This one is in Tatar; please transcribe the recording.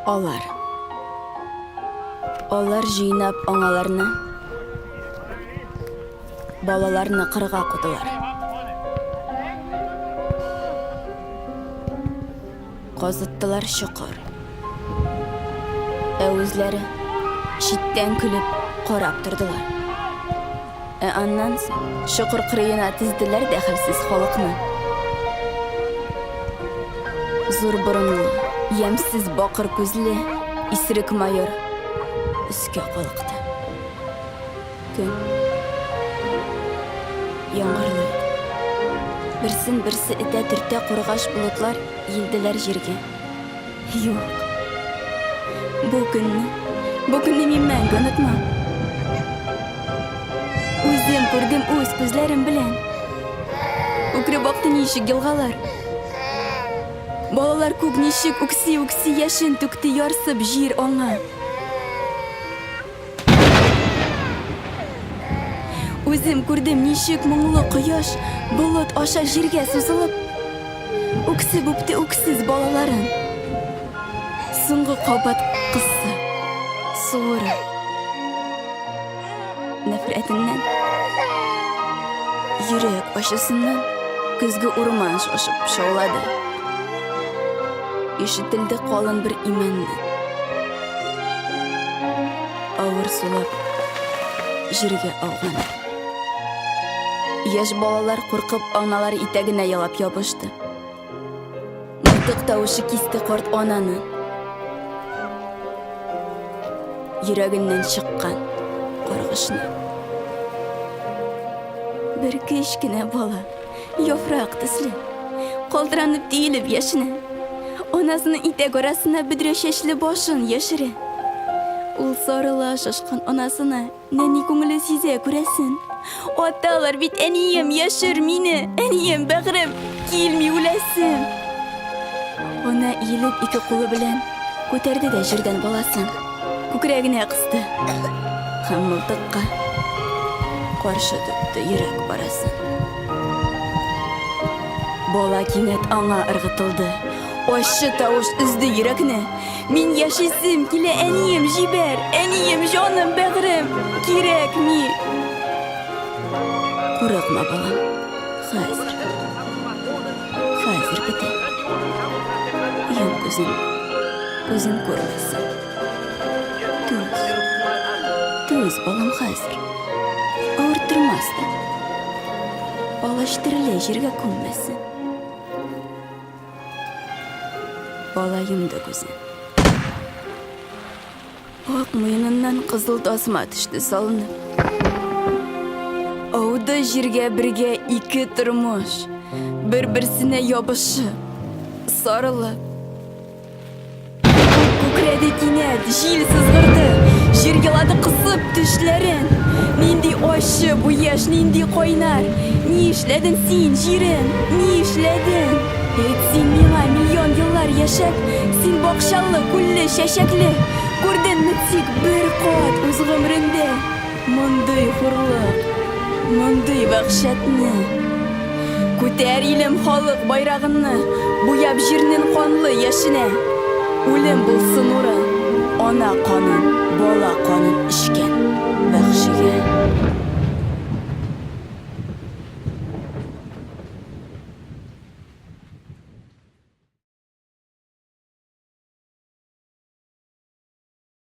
Алар. Алар җыйнап аңаларны, балаларны кырга кудылар. Казыттылар чокыр. Ә үзләре читтән көлеп карап тордылар. Ә аннан соң чокыр кырыена тезделәр дә хәлсез халыкны. Зур борынлы, ямьсез бакыр күзле исерек майор өскә калыкты. Көн яңгырлы иде. Берсен берсе этә-төртә кургаш болытлар иелделәр җиргә. Юк. Бу көнне, бу көнне мин мәңге онытмам. Үзем күрдем үз күзләрем белән. Үкереп акты ничек елгалар. Балалар күк ничек үкси-үкси яшен түкте ярсып җир аңа. Үзем күрдем, ничек моңлы кояш болыт аша җиргә сузылып, үксеп үпте үксез балаларын. Соңгы кабат кысып, суырып. Нәфрәтеннән, йөрәк ачысыннан көзге урман шашып шаулады. Ишетелде калын бер имәнне. Авыр сулап, җиргә ауган. Яшь балалар куркып аналар итәгенә ялап ябышты. Мылтык тавышы кисте карт ананы. Йөрәгеннән чыккан каргышны. Бер кечкенә бала Яфрак төсле, калтыранып тиелеп яшенә. Анасының итәк арасына бөдрә чәчле башын яшерә. Ул сарыла шашкан анасына, нәни күңеле сизә, күрәсен. Аталар бит, әнием, яшер мине, әнием, бәгърем, килми үләсем. Ана иелеп ике кулы белән күтәрде дә җирдән баласын. Күкрәгенә кысты һәм мылтыкка каршы тотты йөрәк парасын. Бала кинәт аңа ыргытылды. Ачы тавыш өзде йөрәкне. Мин яшисем килә, әнием, җибәр! Әнием, җаным, бәгърем, кирәкми! Курыкма, балам, хәзер. Хәзер бетә. Йом күзен, күзен күрмәсен. Түз. Түз, балам, хәзер. Авырттырмас та. Палач тереләй җиргә күммәсен. Бала йомды күзен. Ак муеныннан кызыл тасма төште салынып. Ауды җиргә бергә ике тормыш, бер-берсенә ябышып, сарылып. Күк күкрәде кинәт, җил сызгырды, җир елады кысып тешләрен. Нинди ачы бу яшь, нинди кайнар! Ни эшләдең син, җирем, ни эшләдең? Әйт син миңа, миллион еллар яшәп, син бакчалы, күлле, чәчәкле, күрдеңме тик бер кат үз гомереңдә мондый хурлык, мондый вәхшәтне? Күтәр, илем, халык байрагынны, буяп җирнең канлы яшенә. Үлем булсын урын, ана канын, бала канын эчкән.